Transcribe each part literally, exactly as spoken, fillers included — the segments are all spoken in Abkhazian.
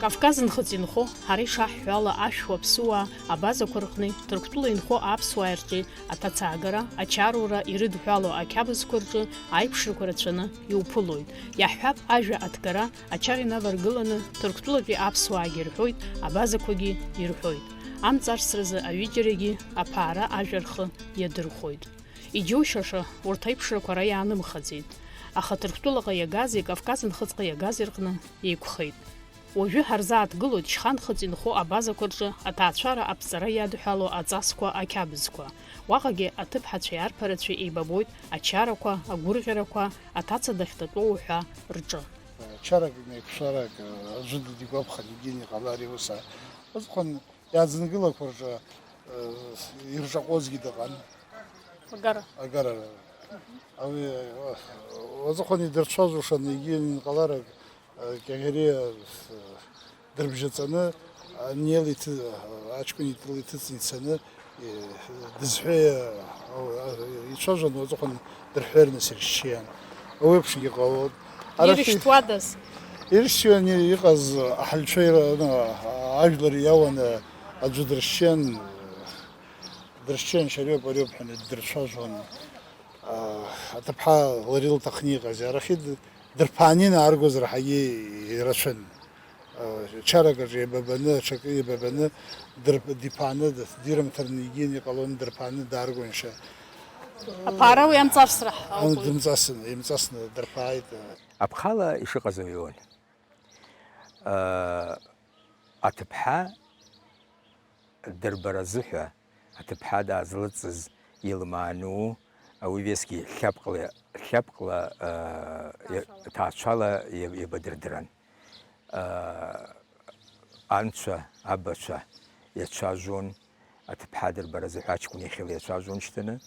Кавказ нхыҵ инхо, ҳара ишаҳҳәо ала, ашәуа аԥсуаа абазақәа рҟни Ҭырқәтәыла инхо аԥсуааи рҿи аҭацаагара, ачароура ирыдҳәалоу ақьабзқәа рҿы аиԥшрақәа рацәаны иуԥылоит. Иаҳҳәап, ажәа аҭгара ачара инаваргыланы Ҭырқәтәылатәи аԥсуаагьы ирҳәоит, абазақәагьы ирҳәоит. Амҵарсразы аҩыџьарагьы аԥаара ажәа рхы иадырхәоит. Иџьоушьаша урҭ аиԥшрақәа ара иаанымхаӡеит, аха Ҭырқәтәылаҟа иагази Кавказ нхыҵҟа иагази рҟны еиқәхеит. Уажәы ҳарзааҭгылоит шьха нхыҵ инхо абазақәа рҿы аҭаацәара аԥҵара иадҳәалоу аҵасқәа, ақьабзқәа. Уаҟагьы аҭыԥҳацәеи арԥарацәеи еибабоит ачарақәа, агәырӷьарақәа, аҭаца дахьтатәоу ҳәа рҿы. Чарак, меиқәшәарак, аӡәы дигәаԥхан, егьин иҟалар иуса. Усҟан иаадзынгылақәа рҿы, э, ирҿаҟәозгьы дыҟан. Агара. Агара. Ауи, э, уазыхәан идырцәажәошан, егьин иҟаларак, э, Кьаӷьариа, э, дырбжьаҵаны, ани ала иҭы-, аҷкәын итыл иҭыҵны ицаны, э, дызҳәеи, э, ицәажәон, уазыхәан дырҳәерныс иршьиан. Ауи еиԥшгьы ҟалон. Арахь ирышьҭуадаз? Иршьуан иҟаз аҳәынцәа ира-, ны, ажәлар иауаны аӡәы дыршьиан, дыршьиан, шьариоуп, ариоуп ҳәа ддырцәажәон. А, аҭыԥҳа лара илҭахны иҟаз, арахьы д-, дырԥааны инааргозар ҳагьы ирацәан. А, чарак аҿы еибабаны, аҽакы еибабаны, дырп-, диԥааны, д-, дирымҭараны егьин иҟалон, дырԥааны дааргон шьа. Аԥара уи амҵарсра ҳәа Ан-, ауп. Дымҵасны, имҵасны дырԥааит. Аԥхала ишыҟаз уҩуан. Э, аҭыԥҳа дырбара азыҳәа, аҭыԥҳа даазлыҵыз илмаану, уи весгьы хьаԥҟла, хьаԥҟла, э, ҭаацәала. Ҭаацәала иаб-, иабадырдыран. Э, анцәа, абацәа иацәажәон, аҭыԥҳа дырбара азыҳәа аҷкәын иахьала иацәажәон шьҭаны.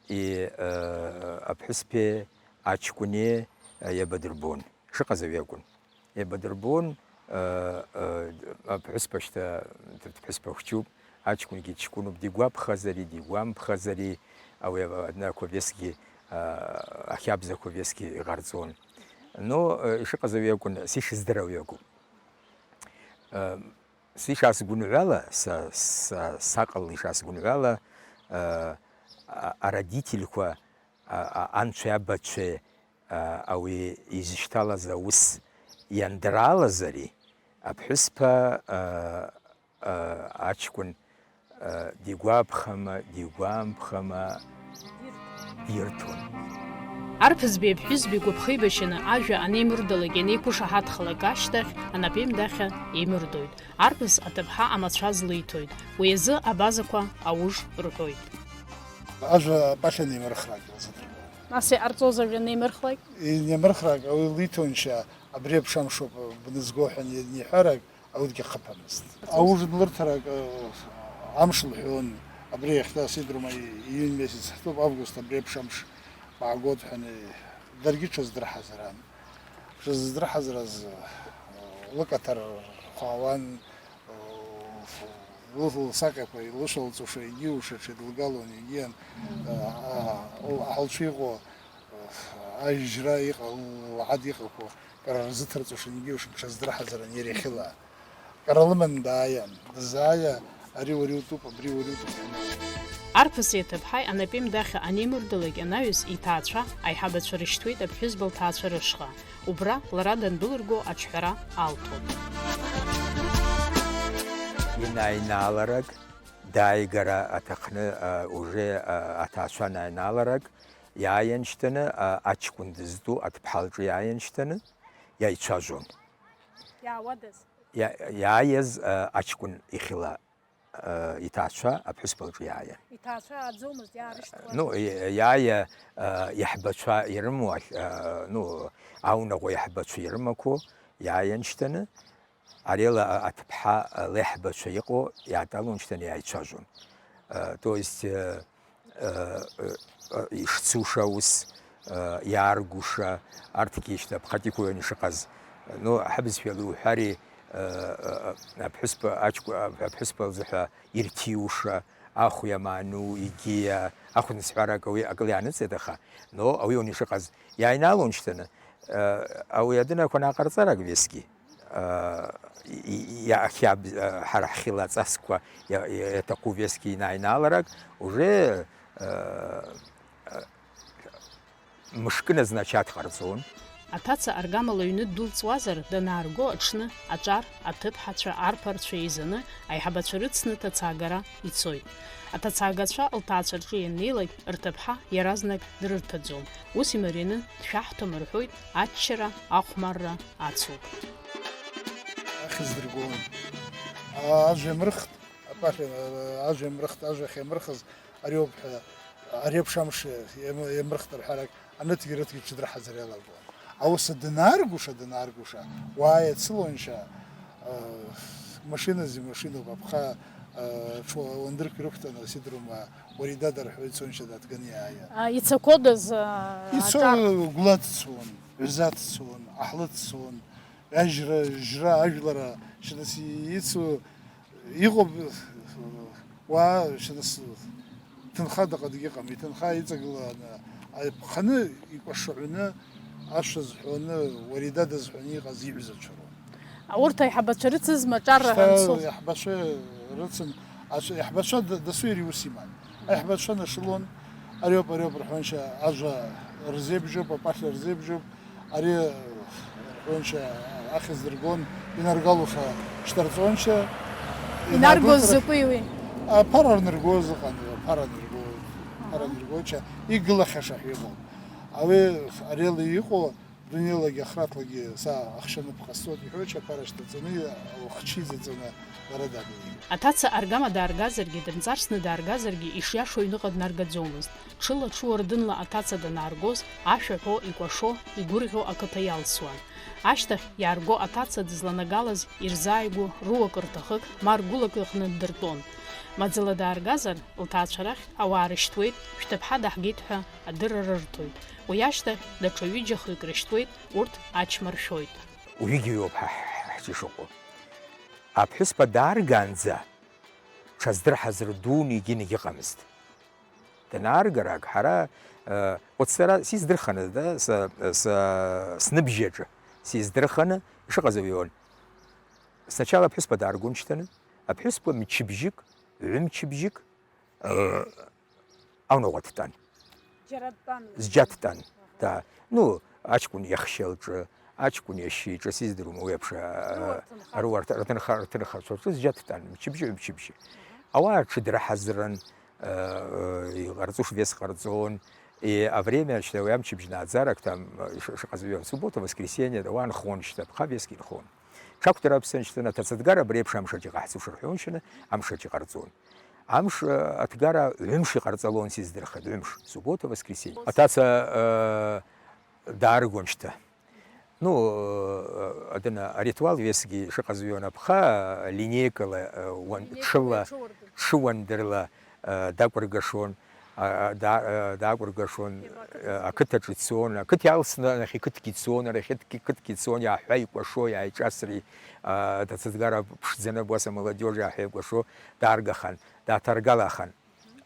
И, э, аԥҳәыспеи аҷкәыни, э, иабадырбон. Шыҟаз ауи акәын. Еибадырбон, э, э, аԥҳәызба шьҭа ԥҳәызба хәҷуп, аҷкәынгьы ҷкәынуп, дигәаԥхазари, дигәамԥхазари, ауи аднақәа весгьы, э, ахьабзақәа весгьы иҟарҵон. Но, э, ишыҟаз ауи акәын, сишыздыруа уи акәын. Э, сишасгәынҳәала, са, са, саҟала ишасгәынҳәала, э, а-, ародительқәа, а-, а-, анцәеи абацәеи, а, ауи изышьҭалаз аус иандралазари, аԥҳәызба, а, а, аҷкәын, а, дигәаԥхама, дигәамԥхама, дирҭон. Арԥызбеи аԥҳәызбеи гәаԥхеибашьаны ажәа анеимырдалак, ианеиқәышаҳаҭхалак ашьҭахь анапеимдахьа еимырдоит. Арԥыс аҭыԥҳа амацәаз лиҭоит, уи азы абазақәа ауж рҳәоит. Ажәа апахьа неимырхрак илзыдыркылоит. Нас иҟарҵозар ианеимырхлак? Инеимырхрак, ауи лиҭоншьа, абри аԥшамшоуп бнызго ҳәа ани-, аниҳәарак, ауи дгьахыԥамызт. Ауж длырҭарак, э, амш лҳәон, абри иахьа сидрума и-, июнь месяц ҳтәуп, август абри аԥшамш баагот ҳәа ани-, даргьы тшаздырҳазаран. Шыздырҳазараз, э, лыкаҭәар хәаауан, э, лы-, лсакьақәа илышәылҵоша, егьиуша, ҽеидлгалон, егьиан, э, а-, аҳалцәа иҟоу, э, ажьра иҟа-, лад иҟақәоу, кара рзыҭарҵоша, егьиуша, ҽаздырҳазаран иара иахьыла. Кара лыман дааиан, дызааиа, ари уара иутәуп, абри уара иутәуп ҳәа. Арԥыси аҭыԥҳаи анапеимдахьа анеимырдалак анаҩс, иҭаацәа, аиҳабацәа рышьҭуеит аԥҳәызба лҭаацәа рышҟа. Убра лара дандәылырго аҿҳәара алҭоит. Инааинааларак, дааигара аҭахны, а, уже, а, аҭаацәа анааинааларак, иааиан шьҭаны, а, аҷкәын дызтәу аҭыԥҳа лҿы иааиан шьҭаны, иаицәажәон. Иаауадаз? Иа-, иааиаз, а, аҷкәын ихьыла, а, иҭаацәа аԥҳәызба лҿы иааиан. Иҭаацәа ааӡомызт, иаарышьҭуан. Ну, и-, иааиа, а, иаҳбацәа ирымоу ахь, а, ну, аунаҟа иаҳбацәа ирымақәоу иааиан шьҭаны, арела, а, аҭыԥҳа, а, леиҳбацәа иҟоу иаатәалон шьҭаны иааицәажәон. А, то есть, э, э, э, ишцуша аус, э, иааргоша, арҭгьы шьҭа ԥхаҭиқәа ишыҟаз. Ну, ҳабызшәала иуҳәари, э, э, аԥҳәызба аҷкәа-, аԥҳәызба лзыҳәа ирҭиуша, ахә иамаану, егьиа, ахәнысҳәарак ауи акыла иааныҵит, аха, но, ауи ишыҟаз иааинаалон шьҭаны, э, ауи адынақәа наҟарҵарак весгьы. э, и-, и-, иахьаб-, э, ҳара ҳхьыла аҵасқәа иа-, иа-, иаҭаху весгьы инааинааларак, уже, э, э, мышкы назначат ҟарҵон. Аҭаца аргамала аҩны ддәылҵуазар, данаарго аҽны аҿар, аҭыԥҳацәа, арԥарцәа еизаны аиҳабацәа рыцны ҭацаагара ицоит. Аҭацаагацәа лҭаацәа рҿы ианнеилак, рҭыԥҳа иаразнак дрырҭаӡом. Ус имарианы дшәаҳҭом рҳәоит, аччара, ахәмарра ацуп. Ахьӡ дыргон. Ажәа мырхт, аԥахьа, ажәа мырхт, ажәа ахьамырхыз, ари ауп ҳәа, ари еиԥш амш иам-, иамырхт рҳәарак, анытгьы-рытгьы ҽыдраҳаӡар иалагон. Ауаса данааргәыша, данааргәыша, уаа иацылоншьа, машинази машиноуп, аԥха, ҽу уандырк ирықәтәаны, сидрума, уари дада рҳәоит, цоншьа дааҭганы иааиа. А, ицақәодаз, а, Ицо аҿар? Гәла дцон, ҩыза дцон, аҳлы дцон, ажьра, жьра, ажәлара, шьнас ицу, Иҟоуп, уаа, шьҭа нас, ҭынха даҟа дагьыҟам, иҭынха иҵагыланы, аиԥханы икәашаҳәны, ашәа зҳәоны, уарида дазҳәаны иҟаз иҩызацәа роуп. Урҭ аиҳабацәа рыцызма аҿар Шьҭа раҳәа анцоз? Аиҳабацәа рыцын, ац-, аиҳабацәа д-, дасу иара иус иман. Аиҳабацәа нашылон, ариоуп, ариоуп рҳәоншьа ажәа рзеибжьоуп, апахьа рзеибжьоуп, Ари, рҳәоншьа, ахьӡ дыргон, инаргалуха шьҭарҵоншьа, Инаргоз инаргоз закәи уи? Аԥара рнаргоз ыҟан, аԥара нырго, аԥара Аҳа. Ныргоча, игылахьаша ҳәа иҟоуп. Ауи арела иҟоу, дунеилагьы ахраҭлагьы са ахшьаныԥ ҟасҵоит, иҳәоча аԥара шьҭаҵаны, лхчы иҵаҵаны, лара дагылеит. Аҭаца аргама дааргазаргьы, дымҵарсны дааргазаргьы, ишиашоу аҩныҟа днаргаӡомызт. Ҽыла-ҽыла рдынла аҭаца данааргоз, ашәа ҳәо, икәашо, игәырӷьо ақыҭа иалсуан. Ашьҭахь иаарго аҭаца дызланагалаз ирзааигәоу руак-рҭахык ма ргәылак ыҟны ддыртәон. Маӡала дааргазар, лҭаацәа рахь ауаа рышьҭуеит, шәҭыԥҳа даҳгеит ҳәа адырра рырҭоит. Уи ашьҭахь даҽа ҩыџьа-хҩык рышьҭуеит, урҭ ачмаршәоит. Уигьы иоуп ҳа ҳ-, ҳҿы ишыҟоу. Аԥҳәызба дааргаанӡа ҽаздырҳаз рдуны егьынагь ыҟамызт. Данааргарак, ҳара, э, вот сара сиздырханы, да, са, са, сныбжьаҿы сиздырханы ишыҟаз ауаҩон. Сначала аԥҳәызба дааргон шьҭаны, аԥҳәызба мчыбжьык, ҩымчыбжьык, э, аунаҟа дтәан. Џьара дтәан. Зџьа дтәан. Аҳа. Да. Ну, аҷкәын иахшьа лҿы, аҷкәын иашьа иҿы, сиздыруам уи аԥша, Руа рҭынха. Руа рҭ-, рҭынха-, рҭынхацәа рҿы зџьа дтәан, мчыбжьы, мчыбжьы. Ауаа рҽыдраҳазран, э, э, иҟарҵо швес ҟарҵон, и, а время, шьҭа уи амчыбжь нааӡарак, там, э, ш-, шыҟаз ҩы, суббота, воскресенье, ауаа нхон шьҭа, ԥха веск инхон. Ҽақәтәара аԥсҭан шьҭан аҭацадгара абри еиԥш амшаҿ иҟаҳҵо шырҳәон шьаны, амшаҿ иҟарҵон. Амш, э, аҭгара ҩымш иҟарҵалон сиздырхеит, ҩымш, суббота, воскресенье. Аҭаца, э, дааргон шьҭа. Ну, э, адына, аритуал весгьы шыҟаз ҩон аԥха, линейкала, э, уан-, Линейкала ҽыла, ҽыуардын. Ҽыуандырла, э, дакәыргашон, а, а, да-, э, дакәыргашон, Еибакыдызго. Э, ақыҭаҿы ицон, ақыҭ иалсны, анахь иқыҭгьы ицон, арахь иқыҭгьы, қыҭгьы ицон, иаҳәа икәашо, иааиҿасри, а, аҭацадгара ԥшӡаны, абас амолодежь иаҳәа икәашо, дааргахан, дааҭаргалахан.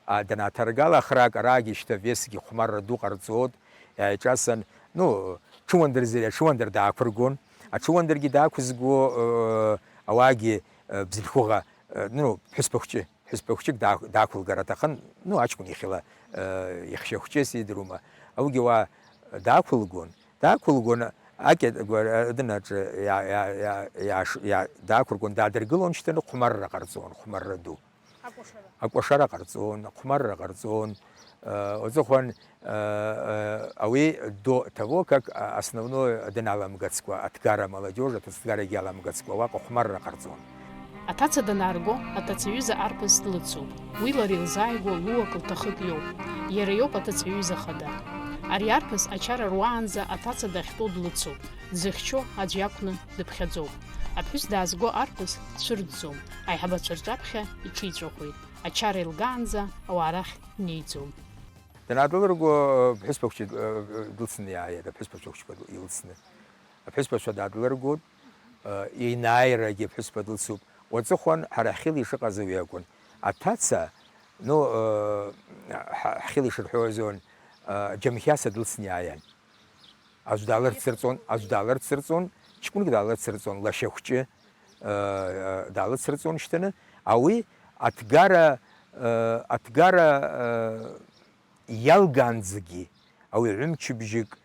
А, данааҭаргала ахрак, арагьы шьҭа весгьы хәмарра ду ҟарҵот, иааиҿасын, ну, ҽыуандырзар, аҽыуандыр даақәыргон. Аҽыуандыргьы даақәызго, э, ауаагьы, э, бзылхәыга, э, ну, ԥҳәызба хәҷы, ԥҳәызба хәҷык даа-, даақәылгар аҭахын, ну, аҷкәын ихьыла, э, ихьшьа хәҷы сидырума. Аугьы уа даақәылгон, даақәылгон, акьатагәа, э, дынаҿы иа-, иа-, иа-, иаш-, иа-, даақәыргон, даадыргылон, шьҭаны хәмарра ҟарҵон, хәмарра ду. Акәашара. Акәашара ҟарҵон, ахәмарра ҟарҵон. Э, уаҵәыхәан, э, э, ауи до того, как, а, основное дыналамгацкәа, аҭгара, молодежь аҭацатгарагьы аламгацкәа, уаҟа хәмарра ҟарҵон. Аҭаца данаарго, аҭацаҩыза арԥыс длыцуп. Уи лара илзааигәоу луак лҭахык иоуп. Иара иоуп аҭацаҩыза хада. Ари арԥыс ачара руаанӡа аҭаца дахьтәоу длыцуп. Дзыхьчо аӡә иакәны дыԥхьаӡоуп. Аԥҳәыс даазго арԥыс дцәырӡӡом. Аиҳабацәа рҿаԥхьа иҽиҵәахуеит. Ачара илгаанӡа ауаа рахь днеиӡом. Данаадәылырго, ԥҳәызба хәҷы, э, дылсны иааиеит, аԥҳәызба хәҷы илсны. Аԥҳәызбацәа даадлыргоит, э, инааирагьы аԥҳәызба дылсуп. Уаҵыхәан ҳара ҳхьыла ишыҟаз уи акәын. Аҭаца, ну, э, ҳа-, ҳхьыла ишырҳәоз акәын, э, Џьамхьаса дылсны иааиан. Аӡә даалырцырҵон, аӡә даалырцырҵон, Ҷкәынк даалыцырҵон, лашьа хәҷы, э, э, даалыцырҵон шьҭаны, ауи аҭгара, э, аҭгара, э, иалгаанӡагьы, ауи ҩымчыбжьык,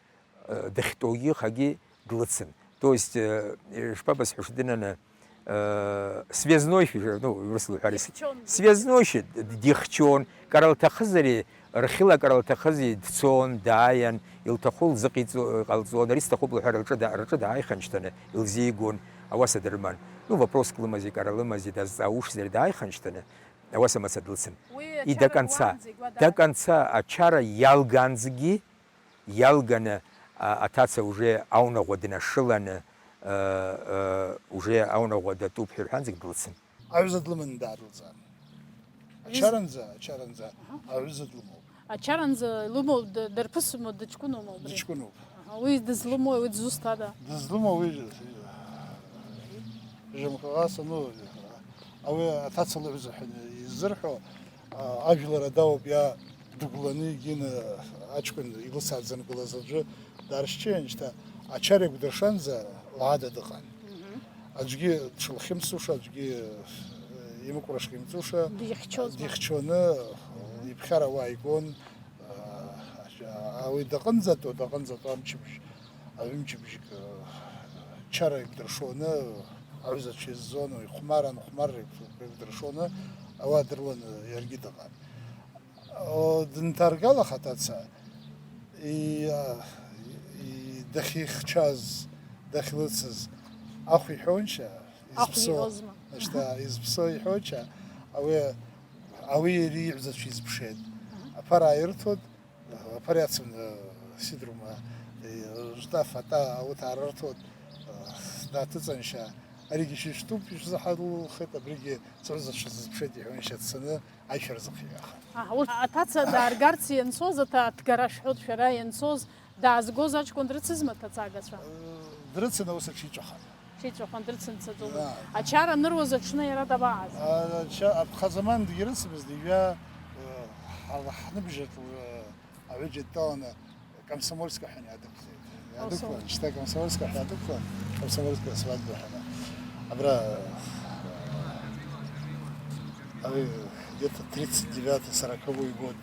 э, дахьтәоугьы хагьы длыцын. То есть, э, ишԥабасҳәаша, дынаны, э, связной шәи-, ну, урыс лҳәар ис-, дихьчон. Связной шьа д-, дихьчон, кара лҭахызари, рхьыла кара лҭахызи, дцон, дааиан, илҭаху лзыҟаиҵо-, ҟалҵон, ари сҭахуп лҳәар, рҿы да-, рҿы дааихьан шьҭаны, илзигон, ауаса дрыман. Ну, вопроск лымази, кара лымази, дазҵаауашзари дааихьан шьҭаны, ауаса мацара длыцын. Уи И до ачара конца, руаанӡа игәадаа- до конца ачара иалгаанӡагьы, иалганы, а, аҭаца уже аунаӷәа днашыланы, э, э, уже аунаӷәа датәуп ҳәа ирҳәанӡагь длыцын. Аҩыза длыманы даарылҵаан. Ҩыз- Ачаранӡа, ачаранӡа Аҳа. Аҩыза длымоуп. Ачаранӡа илымоу д-, дарԥысума, дыҷкәыноума убри? Дыҷкәыноуп. Аҳа, уи дызлымои, уи дызусҭада? Дызлымоу уи, жымхаҟа сану, ауи аҭаца лыҩыза ҳәа иззырҳәо, а, ажәлар адауп иа-, дыгәланы егьины аҷкәын илыцааӡаны гылаз аӡәы дааршьчыҩын, шьҭа ачара игәдыршанӡа лаада дыҟан. Мгм. Аӡәгьы дшылхьымсуша, аӡәгьы, э, имыкәра шхьымҵуша, Дихьчозма. Дихьчоны, э, иԥхьара уа игон, э, ауи даҟынӡатәу, даҟынӡатәу амчыбжь, аҩымчыбжьык, э, чара игәдыршоны, аҩызацәа иззон, ихәмаран, хәмарра игәдыршоны, ауаа дрыланы иаргьы дыҟан. О, дынҭаргалахат аца, и-, а, и-, дахьихьчаз, дахьлыцыз, ахә иҳәоншьа, Ахә изԥсо, иҳәозма. Ашьҭа, изԥсо иҳәоншьа, ауи, ауи иара иҳәзацәа изԥшеит. Аҳа. Аԥара ааирҭоит, аԥара иацын, э, сидрума, э, жта, фата, ауҭ аарырҭоит, э, даҭыҵаншьа, аригьы шьыжьтәуп, ишәзаҳалылхеит, абригьы сыҳәзацәа сызԥшеит иҳәоншьа дцаны, аишәа рзыхиаха. Аҳ, урҭ аҭаца дааргарц ианцоз, аҭ-, аҭгара шәҳәоит шәара, ианцоз, даазгоз аҷкәын дрыцызма аҭацагацәа? Дрыцын, аус аҽиҵәахын. Аҽиҵәахын, дрыцымцаӡомызт. Ааи. Ачара аныруаз аҽны иара дабаҟаз? Ача-, аԥхазаман дгьрыцмызт, ижәа, ҳа-, ҳныбжьаҿ, Аҩыџьа дтәаланы Комсомольска ҳәа иаадәықәлеит. Иаадәықәлан, шьҭа Комсомольска ҳәа иаадәықәлан, Комсомольская свадьба ҳәа. Абра, э, где-то тридцать девятый, сороковой год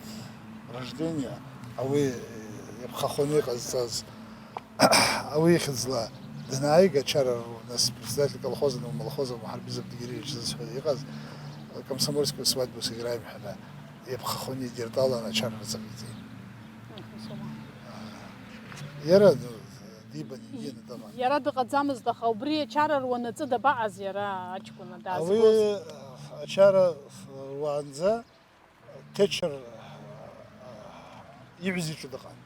рождения, ауи, э, иаԥхахоны иҟазҵаз, ауи ихьӡла данааига, ачара ру-, нас председатель колхоза, ну, молхоза, Мухарбизов Дигиревич зызҳәа иҟаз, Комсомольскую свадьбу сыграем ҳәа. Иаԥхахоны идиртәалан ачара рзыҟаиҵеит. Мгм, сома. Иара, ну, дибан, ибзианы дыҟан. Иара дыҟаӡамызт, аха убри ачара руанаҵы дабаҟаз иара аҷкәын Ауи, даазгоз? Ачара руаанӡа Ҭечыр иҩыза иҿы дыҟан.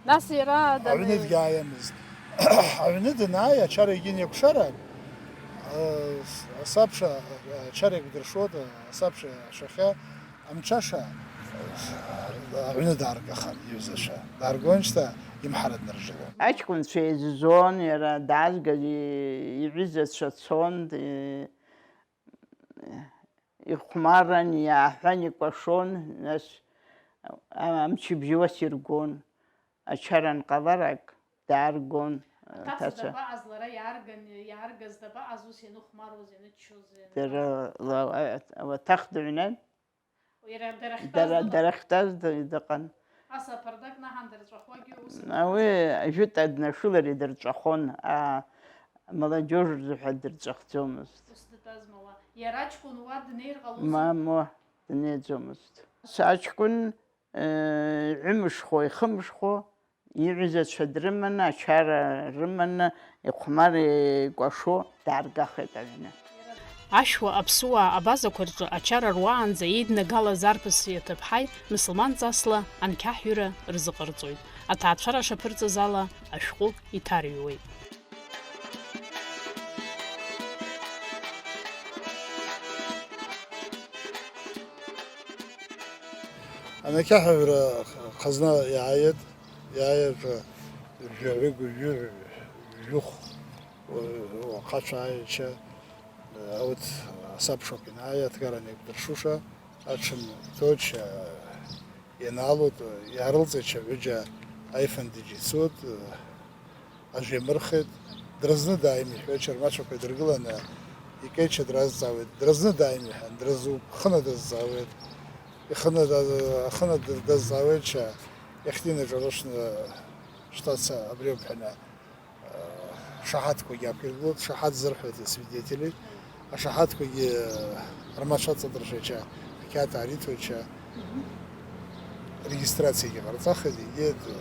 Нас иара даны- Аҩны дгьааиамызт. Аҩны данааи, ачара егьин иакәшара, э, асабша, ачара еиқәдыршоит, асабша ашахьа, амҽаша, э, аҩны дааргахар, иҩызацәа. Дааргон шьҭа имҳара днаржьылон. Аҷкәынцәа еиззон, иара даазгаз и-, иҩызацәа цон, и-, ихәмарран, иааҳәан, икәашон, нас, а-, амчыбжьы уасиргон, ачара анҟаларак, дааргон, Аҭаца аҭаца. Дабаҟаз лара, иаарган, иааргаз дабаҟаз, ус ианыхәмаруаз, ианыччоз, ианы- Дара ла-, а-, а-, аҭах дыҩнан, Иара дара ахьтәаз дара, дыҟан. Дара ахьтәаз ды-, дыҟан. Ас аԥарда кнаҳан дырҵәахуагьы ус. Ауи ажәытә днашылар идырҵәахон, а, молодежь рзыҳәа дырҵәахӡомызт. Ус дтәазма уа? Иара аҷкәын уа днеир ҟалозма? Мамоу, днеиӡомызт. Саҷкәын, э, ҩымшхо, ихымшхо, иҩызацәа дрыманы, ачара рыманы, ихәмар икәашо дааргахеит аҩны. Ашәуа аԥсуаа абазақәа рҿы ачара руаанӡа еиднагалаз арԥыси аҭыԥҳаи мысылман ҵасла анқьаҳҩыра рзыҟарҵоит. Аҭаацәара шаԥырҵаз ала ашәҟәы иҭарҩуеит. Анақьаҳәаҩра хазна иааиеит, иааиаҿа жәаҩык, жәы-, жәохә уахацәа ааиача, аут асабшоуп ианааи, аҭгара анеиқәдыршуша, аҽын ҭоча ианаалоит, иаарылҵеит ҩыџьа аифандыџь ицоит, ажәа иамырхеит, Дразны дааим, иҳәоит, ҽа рмацәақәа идыргыланы, икеича дразҵаауеит. Дразны дааим, иҳәан, дразуп, хына дазҵаауеит. Ихына даз-, ахына д-, дазҵаауеит, ҽа иахьтәи наҿарушны шьҭаца абри ауп ҳәа, шаҳаҭқәагьы ақәиргылоит, шаҳаҭ зырҳәоит асвидетели, ашаҳаҭқәагьы рмацәа аҵадыршеит, ҽа ақьаад аариҭоит, ҽа регистрациагьы ҟарҵахеит, егьи.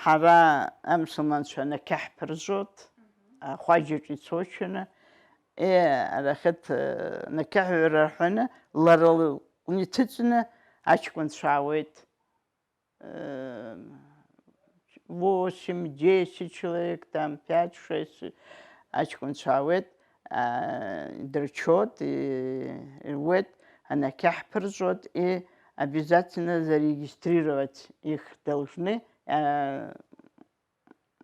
Ҳара амсылманцәа анақьаҳԥыржәоит, ахәаџьаҿ ицоит шәаны, Е, арахьыҭ, э, накьаҳәра рҳәаны, лара лҟны иҭыҵны аҷкәынцәа аауеит. Э, восемь, десять человек, там, пять, шесть аҷкәынцәа аауеит, а, дырчоит, и-, ируеит, анакьаҳԥырҵәоит, и обязательно зарегистрировать их должны, а,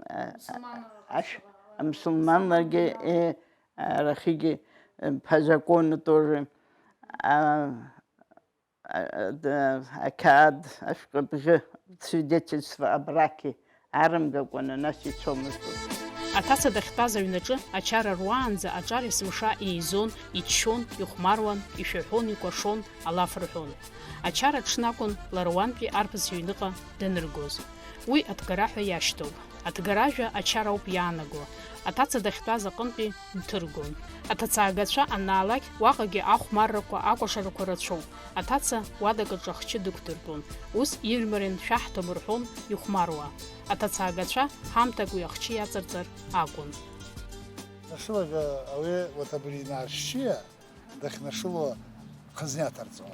Мусульманрахь ашә-, амсылманлагьы, э, арахьгьы, э, по закону тоже, а, а, да, ақьаад, ашәҟәыбӷьы, свидетельство о браке арымгакәаны, нас ицомызт. Аҭаца дахьтәаз аҩнаҿы ачара руаанӡа аҿар есымша еизон, иччон, ихәмаруан, ишәаҳәон, икәашон, алаф рҳәон. Ачара аҽны акәын лара уантәи арԥыс иҩныҟа даныргоз. Уи аҭгара ҳәа иашьҭоуп. Аҭгара ажәа ачара ауп иаанаго. Аҭаца дахьтәаз аҟынтәи дҭыргон. Аҭацаагацәа анаалак, уаҟагьы ахәмаррақәа, акәашарақәа рацәоуп. Аҭаца уадак аҿы ахчы дықәдыртәон. Ус, Ирмарен шәаҳҭом рҳәон ихәмаруа. Аҭацаагацәа ҳамҭак уи ахчы иаҵарҵар акәын. Нашылага ауе, вот абри инаршьшьиа, дахьнашыло хазниа аҭарҵон.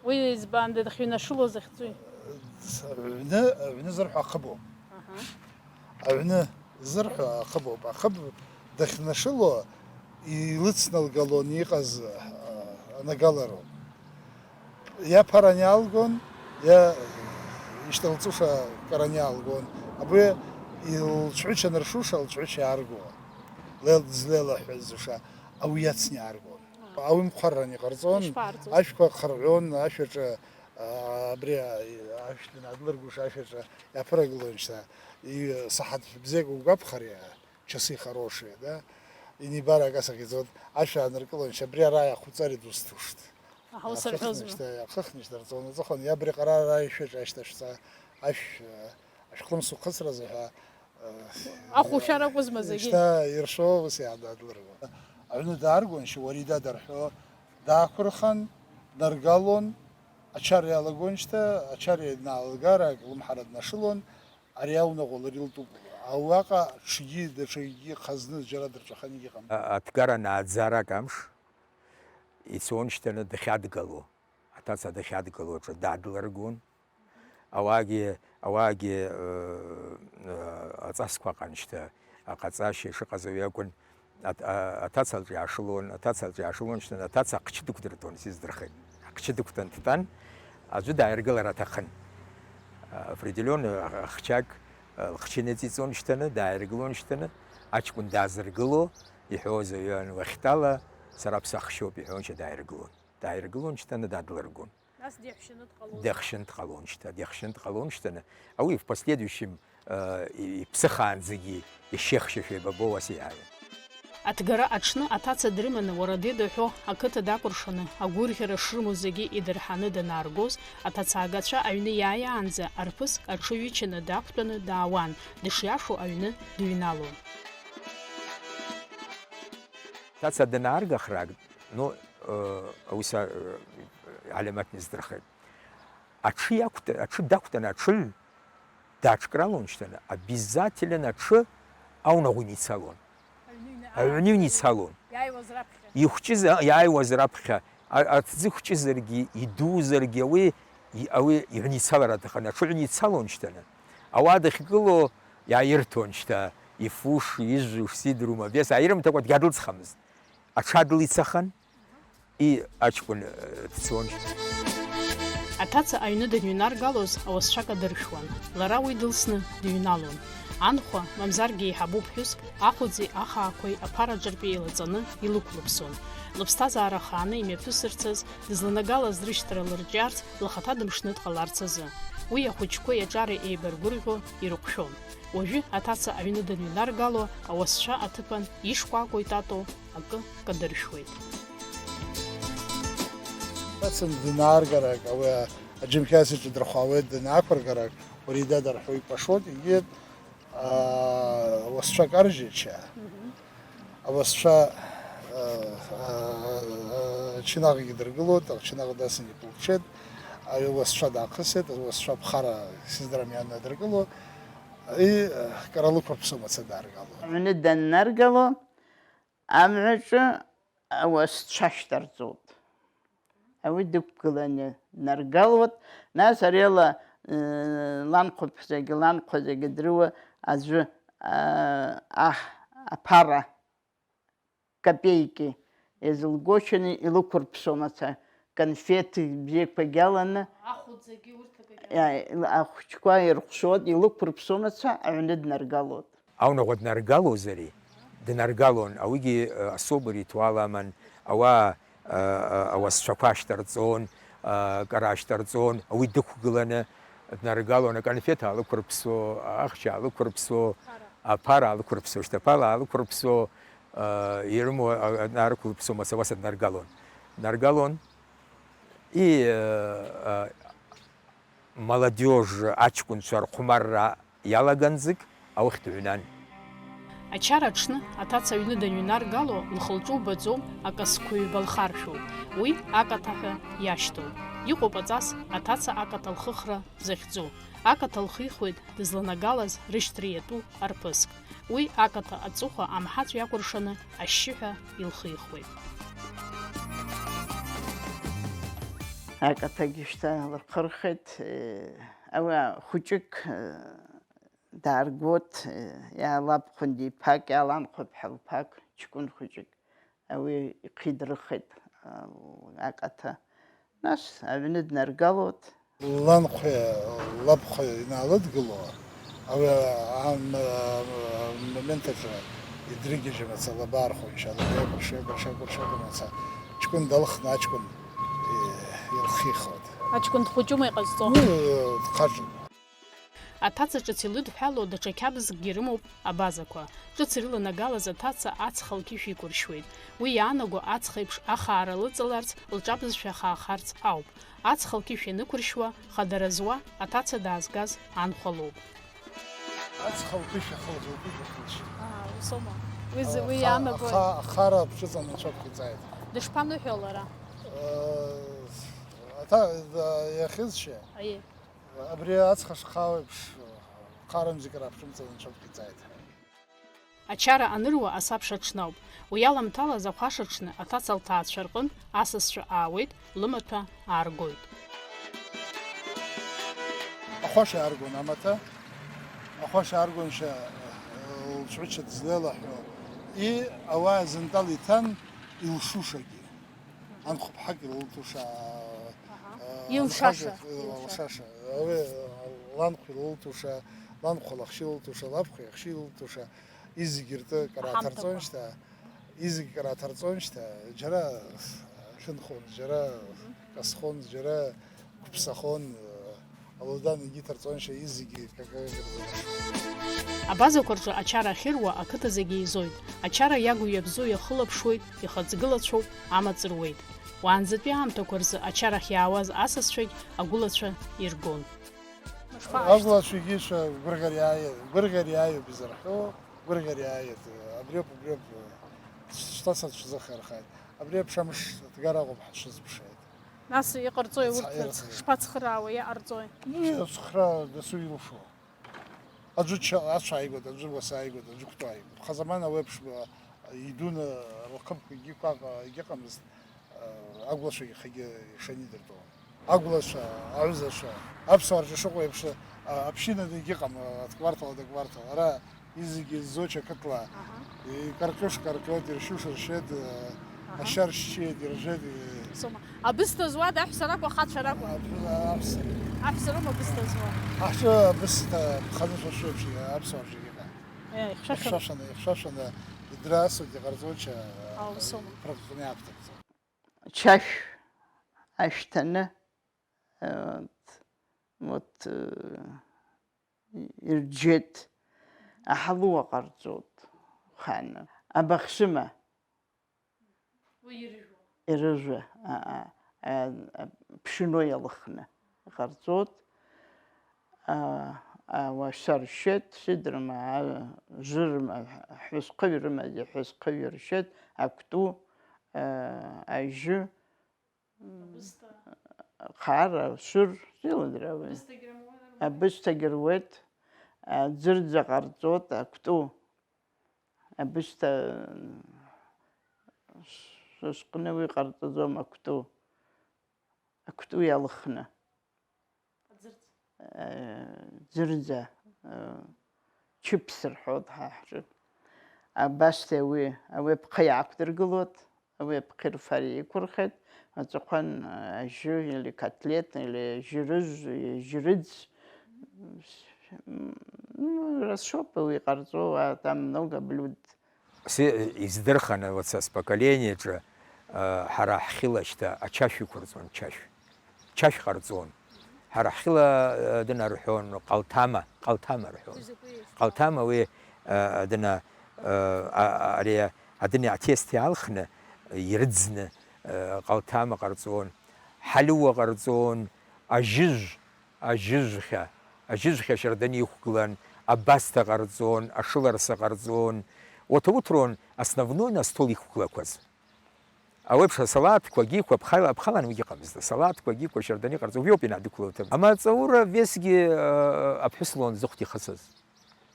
Уи избан, дахьыҩнашыло захьӡуи? Аҩны, аҩны зырҳәо ахыбоуп. Аҳа. Аҩны зырҳәо ахыбоуп. Ахыб дахьнашыло илыцналгалон иҟаз, а, анагалароуп. Иа ԥара аниалгон, иа ишьҭалҵуша кыр аниалгон. Абри илцәҳәыча аныршуша, лцәҳәыча иааргон. Лел-, злеилаҳәазуша, ауи иацны иааргон. Ауи мхәарран иҟарҵон, ишԥаарҵоз? Ашәқәа хырҳәон, ашәаҿы, а, абри, а, ашә данадлыргуша ашәаҿы иаԥырагылон шьҭа. И-, саҳаҭ бзиак угәаԥхар, иа, часы хорошие, да? Инибарак асахьӡон, ашә ааныркылон шьҭа, абри ара иахуҵар идусҭушт. Аҳауса рҳәозма? Иахыхны шьҭа, иахыхны шьҭа рҵон, аҵыхәан, иа абри ҟара ара ишәаҿ ашьҭа шәца, ашә, а, ашәхымс ухыцразы ҳәа, Ахәушәара акәызма зегьы? Шьҭа иршо ус иаададылыргон. Аҩны дааргон, шьуарида дарҳәо, даақәырхан, днаргалон, ачара иалагон шьҭа, ачара ианалгар, ак лымҳара днашылон, ари аунаҟа лара илтәуп. Ауаҟа ҽгьы, даҽакгьы хазны џьара дырҵәаханы иҟам. А-, аҭгара нааӡарак амш ицон шьҭаны дахьадгало, аҭаца дахьадгало аҿы дадылыргон. Ауаагьы, ауаагьы, э, э, аҵасқәа ҟаншьҭа, аҟаҵашьа ишыҟаз уи акәын, аҭ-, а-, аҭацалҿы иаашылон, аҭацалҿы иаашылон шьҭан, аҭаца ахчы дықәдыртәон, сиздырхеит. Ахчы дықәтәан дтәан, аӡәы дааиргылар аҭахын. Определённый ахчак, э, лхчы ныҵиҵон шьҭаны, дааиргылон шьҭаны, аҷкәын даазыргыло, иҳәоз аҩы уахьтәала, сара бсахшьоуп, иҳәон, шьа дааиргылон. Дааиргылон шьҭаны, дадлыргон. Нас дихьшьаны дҟалон. Дихьшьын дҟалон шьҭа, дихьшьын дҟалон шьҭаны. Ауи в последующем, э, и-, иԥсыхаанӡагьы ишихьшьашәа еибабо уаса иааиуан. Аҭгара аҽны аҭаца дрыманы Уарадеда ҳәо ақыҭа дакәыршаны агәырӷьара шрымоу зегьы идырҳаны данааргоз, аҭацаагацәа аҩны иааиаанӡа арԥыс аҽы ҩычаны дақәтәаны даауан, дышиашоу аҩны дыҩналон. Ҭаца данааргахрак, ну, э, ауса, э, алимат низдырхеит. Аҽы иақәтәа-, аҽы дақәтәаны аҽыҩ дааҽкралон шьҭаны, обязательно аҽы аунаӷә иницалон. Аҩны ҩны-, Аҩны аа, иницалон. Иааиуаз раԥхьа. Ихәҷыз, а, иааиуаз раԥхьа, а, аҭӡы хәҷызаргьы, идузаргьы, ауи, и-, ауи иҩницалар аҭахын, аҽыҩ ницалон шьҭаны. Ауаа дахьгылоу иааирҭон шьҭа, ифуш, ижәуш, сидрума, бес, ааирымҭакәа дгьадылҵхамызт. Аҽадылицахан, и-, аҷкәын, э, дцон. Аҭаца аҩны даныҩнаргалоз ауасцәак адыршәуан, лара уи дылсны дыҩналон. Анхәа, мамзаргьы еиҳабу ԥҳәыск, ахәыӡи ахаақәеи аԥара аҿыртәи еилаҵаны илықәлыԥсон. Лыԥсҭазаара хааны имҩаԥысырцаз, дызланагалаз рышьҭра лырҿиарц, лхаҭа дымшны дҟаларц азы. Уи ахәыҷқәеи аҿареи еибаргәырӷьо ирыҟәшәон. Уажәы аҭаца аҩны даныҩнаргало, ауасцәа аҭыԥан ишкәакәоу итатоу акы кадыршәуеит. Ацын днааргарак, ауи аџьымхьас иҿадырхәаауеит, данаақәыргарак, урида дарҳәо икәашоит, егьи, аа, ауасцәа каржьача. Мгм. Ауасцәа, аа, аа, ачынагьгьы дыргылоит, ачынагь дасны иқәылԥшеит, ауасцәа даахысит, ауасцәа ԥхара сиздырам ианадыргыло, и, кара лықәырԥсо мацара дааргало. Аҩны даннаргало, амҩаҿы ауасцәа шьҭарҵоит. Ауи дықәгыланы днаргалоит, нас ари ала, э, ланхәа зегьы, ланхәа зегьы дрыуа аӡәы, а, аҳ, аԥара капеики иазылгошьаны илықәырԥсо мацара, конфеҭ бзиақәагьы аланы, ахәыӡгьы урҭ акагьы, иа-, ахәыҷқәа ирҟәшоит, илықәырԥсо мацара аҩны днаргалоит. Аунаҟа днаргалозари? Днаргалон, ауигьы, э, особо ритуал аман, ауаа, э, э, ауасцәақәа аашьҭарҵон, э, кара аашьҭарҵон, ауи дықәгыланы днаргалон, аконфеҭ аалықәырԥсо, ахьча аалықәырԥсо, аԥара аалықәырԥсо, шьҭаԥала аалықәырԥсо, э, ирымоу, э, нарықәлыԥсо, мацара уаса днаргалон. Днаргалон, и, э, э, Молодежь, аҷкәынцәа рхәмарра иалаганӡагь аухь дыҩнан. Ачара аҽны аҭаца аҩны даныҩнаргало, лхы-лҿы убаӡом, акасқәа ҩба лхаршәуп. Уи акаҭа ҳәа иашьҭоуп. Иҟоуп аҵас аҭаца акаҭа лхыхра захьӡу. Акаҭа лхихуеит дызланагалаз рышьҭра иатәу арԥыск. Уи акаҭа аҵыхәа амҳаҵә иакәыршаны ашьшьыҳәа илхихуеит. Акаҭагьы шьҭа лырхырхеит, ауаа хәыҷык, дааргоит, иаалабхәын диԥак, иааланхәап ҳәа лԥак, ҷкәын хәыҷык. Ауи ихидырхеит, а, акаҭа. Нас аҩны днаргалоит. Ланхәа, лабхәа инаалыдгыло, ауи ам-, амомент аҿы идрыгьежьымаца, лаба архәыншьа, лаба иакәырша, иакәырша, иакәырша, иакәырша, ҷкәын далхны аҷкәын, э, илхихуеит. Аҷкәын дхәыҷума иҟазҵо? Ну, дхаҿуп. Аҭаца ҿыц илыдҳәалоу даҽа қьабзкгьы рымоуп абазақәа. Ҿыц ирыланагалаз аҭаца ацха лқьышә иқәыршьуеит. Уи иаанаго ацха еиԥш ахаара лыҵаларц, лҿабызшәа хаахарц ауп. Ацха лқьышә ианықәыршьуа, хадара зуа, аҭаца даазгаз анхәа лоуп. Ацха лқьышә ахылҵ, лқьышә ахылҵ. Аа, усома. Уи зы-, уи Аха-, иаанагои? Аха-, ахара аԥшыҵан анцәа дҟаиҵааит. Дышԥаныҳәо лара? Э, аҭа-, да-, иахьызшьа? Аиеи. Абри ацха шхау еиԥш, харамзик раԥшымҵан анцәа дҟаиҵааит. Ачара аныруа асабша аҽны ауп. Уи аламҭалаз ахәаша аҽны аҭаца лҭаацәа рҟынтә асасцәа аауеит, лымаҭәа ааргоит. Ахәаша иааргон амаҭәа, ахәаша ааргоншәа, лцәыцәа дызлеилаҳәо, и, ауаа зынтәала иҭан илшушагьы. Анхәԥҳак илылҭуша, Аҳа. э, Илшаша, анхәак, э, илшаша. Лшаша. Ауи, э, ланхә илылҭуша, ланхәа лахшьы илылҭуша, лабхәа иахшьы илылҭуша, изегьы ртәы кара Аҳамҭақәа. Аҭарҵон шьҭа, изегьы кара аҭарҵон шьҭа, џьара лынхон, џьара Мгм. Касхон, џьара қәыԥсахон, э, Алодан егьи ҭарҵоншьа изегьы какаҩык рзы. Абазақәа рҿы ачара ахьыруа ақыҭа зегьы еизоит. Ачара иагу иабзоу иахылаԥшуеит, ихаҵгылацәоуп, амаҵ руеит. Уаанӡатәи аамҭақәа рзы ачарахь иаауаз асасцәагь агәылацәа иргон. Агәылацәагьы ишәа гәырӷьара иааиуеит, гәырӷьара иааиуеит изырҳәо, гәырӷьара иааиуеит, абриоуп, абриоуп, шьҭа сацәзыхархааит. Абри еиԥш амш аҭгара акәым ҳшызԥшааит. Нас иҟарҵои урҭ Ца-, рц-, шԥацхраауа иҟарҵои? Ии, ацхраа дасу илшо. Аӡәы ча-, ацә ааигәа, аӡәы уаса ааигәа, аӡәы кәтәы ааигәа. Хазаман ауеиԥш, а, идуны рхықәкгьы қәаҟа егьыҟамызт, а, агәлацәагьы хагьы ишанидыртәо. Агәлацәа, аҩызацәа, аԥсуаа рҿы шыҟоу еиԥш, а, аԥшьынада егьыҟам, а, адквартал, адквартал. Ара изегьы зоч ақыҭла. Аҳа. Икаркьыш каркьоит, иршьыш ршьеит, э, Аҳа. Ашьа ршьеит, иржеит, э. Сома. Абысҭа зуада аҳәса ракәу, ахацәа ракәу? Аҳ-, аҳәса. Аҳәса роума абысҭа зуа? Ҳаҿы абысҭа ԥханы шәа шәеиԥш, аԥсуаа рҿы иҟан. Е, ихьшәашәан. Ихьшәашәаны, ихьшәашәаны, идраасуеит, иҟарҵоит, ша, Ау, сома. Иԥрыхҟьаны иаақәдырҵоит. Чашә ашәҭаны, э, Вот, э, ирџьеит, аҳалуа ҟарҵоит, хана, абахшыма. Ирыжәуа, а, а, а, а, ԥшьыно иалыхны иҟарҵоит. А, а, уашьцәа ршьеит, сидрома, а, жырма, ҳәысхыҩ рымази, ҳәысхыҩ ршьеит, актәу, а, ажьы, Абысҭа. Хара, шәыр, зеилыдра уи. Абысҭагьы рымуеит, рымуеит. Абысҭагьы руеит, аӡырӡа ҟарҵоит, актәу. Абысҭа, сызкны уи ҟарҵаӡом, актәу. Актәу иалхны. Аӡырӡ. Э, ӡырӡа, э, чыԥс рҳәоит ҳа ҳҿы. Абасҭа уи, ауи аԥхы иаақәдыргылоит, ауи аԥхы ирфар иқәырхеит, аҵәахәан, э, ажьы, или котлет, или жьырыжә, или жьырыӡ. Ну, расшоуп уи иҟарҵо, а, там много блюд. Се-, издырханы, вот, са споколениаҿы, э, ҳара ҳхьыла шьҭа ачашә иқәырҵон, чашә. Чашә ҟарҵон. Ҳара ҳхьыла, э, дынарҳәон, ҟалҭама, ҟалҭама рҳәон. Ҟалҭама уи, э, дына, э, а-, ари адыни атест иалхны, ирыӡны, э, ҟалҭама ҟарҵон, ҳалиуа ҟарҵон, ажьыжә, ажьыжәхьа, ажьыжәхьа шьарданы иқәгылан, абасҭа ҟарҵон, ашыларса ҟарҵон. Урҭ ауҭрон основной на стол иқәгылақәаз. Ауеиԥш асалаҭқәа, агьиқәа ԥхала, ԥхалан уигьы ыҟамызт. Асалаҭқәа, агьиқәа шьарданы иҟарҵо, убри ауп ианадәықәло аҭыԥ. Амаҵура весгьы, э, аԥҳәыс лоуан зыхәҭа ихысыз.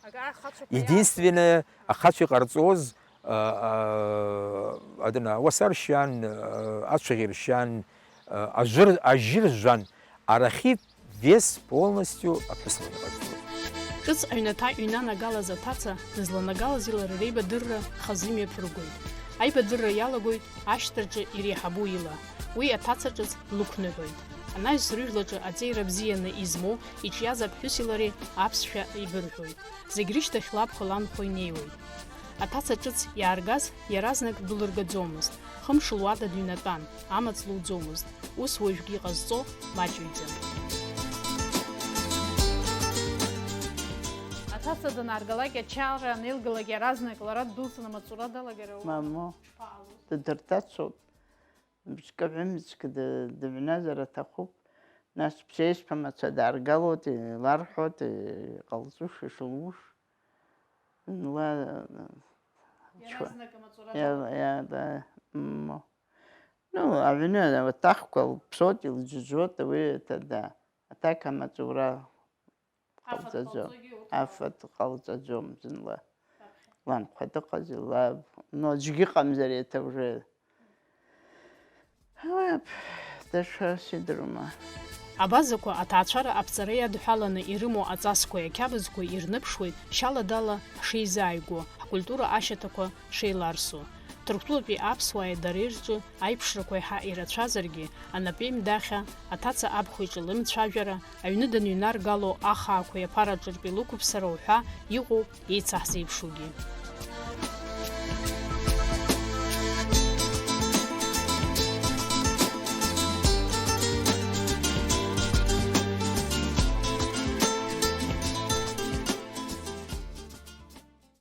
Ага, ахацәа Единственное, ахацәа иҟарҵоз, э, э, адына, ауаса ршьан, э, ацәаӷь ршьан, э, ажыр-, ажьы ржәан, арахьы Вес полностью аԥҳәыс лыҟаҵоит. Ҿыц аҩнаҭа иҩнанагалаз аҭаца дызланагалази лареи реибадырра хазы имҩаԥыргоит. Аибадырра иалагоит ашьҭаҿы иреиҳабу ила. Уи аҭаца ҿыц лықәныҳәоит. Анаҩс рыжәлаҿы аҵеира бзианы измоу иҿиаз аԥҳәыси лареи аԥсшәа еибырҳәоит. Зегь рышьҭахьла абхәа ланхәа инеиуеит. Аҭаца ҿыц иааргаз иаразнак дылыргаӡомызт, хымш луада дыҩнатәан, амаҵ луӡомызт, ус уажәгьы иҟазҵо маҷҩӡам. Аҭаца данааргалак, ачара анеилгалак, иаразнак лара ддәылҵын амаҵура далагар аума? Мамоу, дыдырҭацоуп. Мышкы ҩымзк ды-, дыҩназар аҭахуп. Нас ԥсеиԥш мацәа дааргалоит, иларҳәоит, иҟалҵуш, ишылуш. Ла-, Иаразнак амаҵура иа-, далагар. Иа-, да, м. Ну, аҩны аҭахқәа лԥсоит, илџьыџьуеит, уи ҭада. Аҭак амаҵура Афатә ҟалҵаӡом. Ҟалҵогьы урҭ ракәын. Афатә ҟалҵаӡом зынла. Раԥхьа. Ланхәа дыҟази, лаб. Ну, аӡәгьы ыҟамзар еиҭа уже. Уи даҽа сидырума. Абазақәа аҭаацәара аԥҵара иадҳәаланы ирымоу аҵасқәеи ақьабзқәеи ирныԥшуеит шьала-дала ҳшеизааигәоу, ҳкультура ашьаҭақәа шеиларсу. Ҭырқәтәылатәи аԥсуааи дареи рҿы аиԥшрақәа еиҳа ирацәазаргьы, анапеимдахьа, аҭаца абхәа иҿы лымцәажәара, аҩны даныҩнаргало ахаақәеи аԥараҿыртәи лықәыԥсара уҳәа иҟоуп еицаҳзеиԥшугьы.